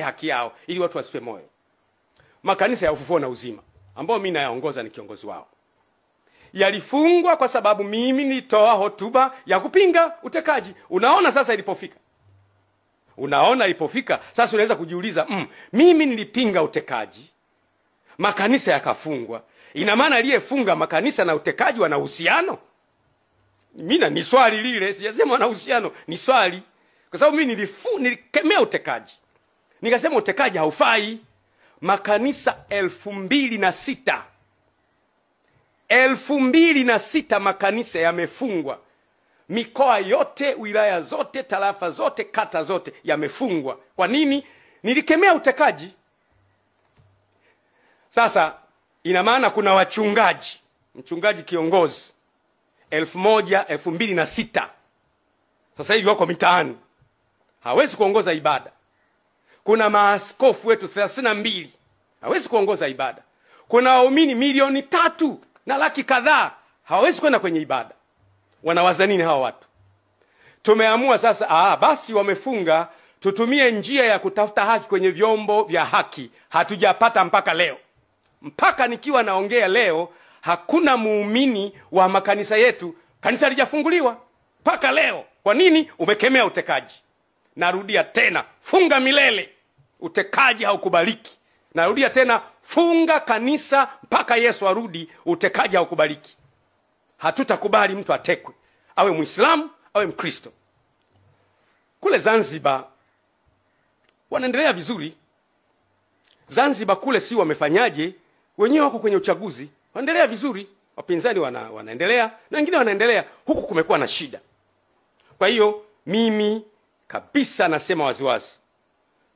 haki yao ili watu wasife moyo. Makanisa ya Ufufuo na Uzima ambao mimi nayaongoza, ni kiongozi wao, yalifungwa kwa sababu mimi nilitoa hotuba ya kupinga utekaji. Unaona sasa ilipofika. Unaona ilipofika, sasa unaweza kujiuliza, mimi nilipinga utekaji, makanisa yakafungwa. Ina maana aliyefunga makanisa na utekaji wana uhusiano? Mimi ni swali lile, sijasema wana uhusiano, ni swali. Kwa sababu mimi nilikemea utekaji. Nikasema utekaji haufai. Makanisa 2006. 2006 makanisa yamefungwa. Mikoa yote, wilaya zote, tarafa zote, kata zote yamefungwa. Kwa nini? Nilikemea utekaji. Sasa ina maana kuna wachungaji, mchungaji kiongozi 1000, 2006 sasa hivi wako mitaani, hawezi kuongoza ibada. Kuna maaskofu wetu 32 hawezi kuongoza ibada. Kuna waumini 3,000,000 kadhaa hawezi kwenda kwenye ibada. Wanawaza nini hawa watu? Tumeamua sasa, basi wamefunga, tutumie njia ya kutafuta haki kwenye vyombo vya haki. Hatujapata mpaka leo. Mpaka nikiwa naongea leo, hakuna muumini wa makanisa yetu, kanisa halijafunguliwa mpaka leo. Kwa nini? Umekemea utekaji. Narudia tena, funga milele. Utekaji haukubaliki. Narudia tena, funga kanisa mpaka Yesu arudi. Utekaji haukubaliki. Hatutakubali mtu atekwe, awe Muislamu awe Mkristo. Kule Zanzibar wanaendelea vizuri. Zanzibar kule si wamefanyaje, wenyewe wako kwenye uchaguzi, wanaendelea vizuri, wapinzani wanaendelea na wengine wanaendelea. Huku kumekuwa na shida. Kwa hiyo mimi kabisa nasema waziwazi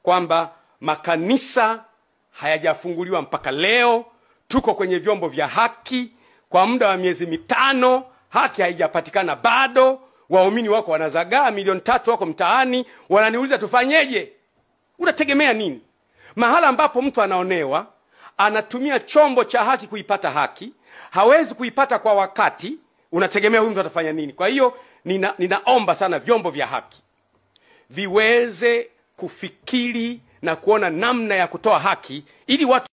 kwamba makanisa hayajafunguliwa mpaka leo. Tuko kwenye vyombo vya haki kwa muda wa miezi 5, haki haijapatikana bado. Waumini wako wanazagaa, 3,000,000 wako mtaani, wananiuliza tufanyeje? Unategemea nini? Mahala ambapo mtu anaonewa, anatumia chombo cha haki kuipata haki, hawezi kuipata kwa wakati, unategemea huyu mtu atafanya nini? Kwa hiyo ninaomba sana vyombo vya haki viweze kufikiri na kuona namna ya kutoa haki ili watu